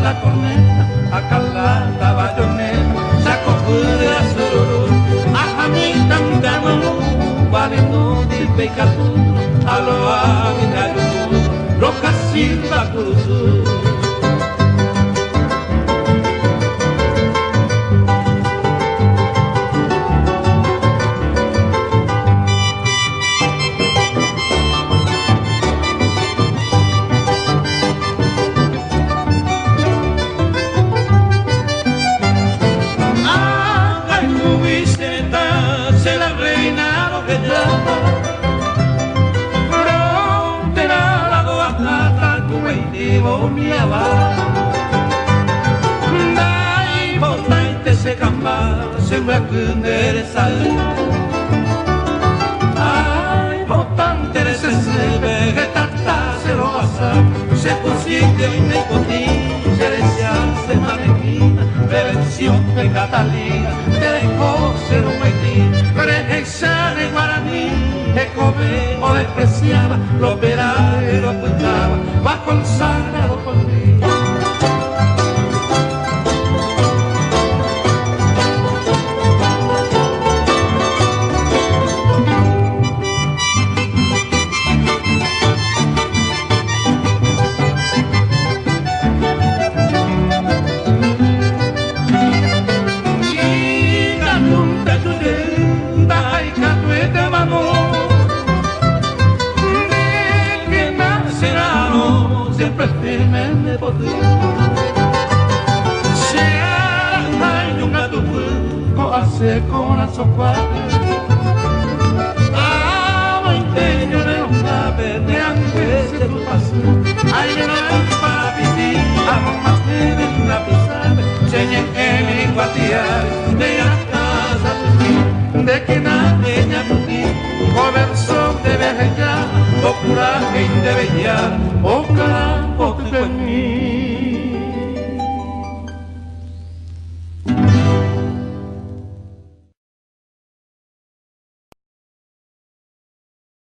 la corneta, acalata bayoneta, saco de sururú, ajamita vale no di pecatu, aloa mi roca silva curuzu. Ay, botante se se lo se pusiste y me se hace manequina, prevención de Catalina, te dejó ser un maitín, de guaraní, come o despreciaba, lo operaba y lo ocultaba, bajo el sagrado conmigo.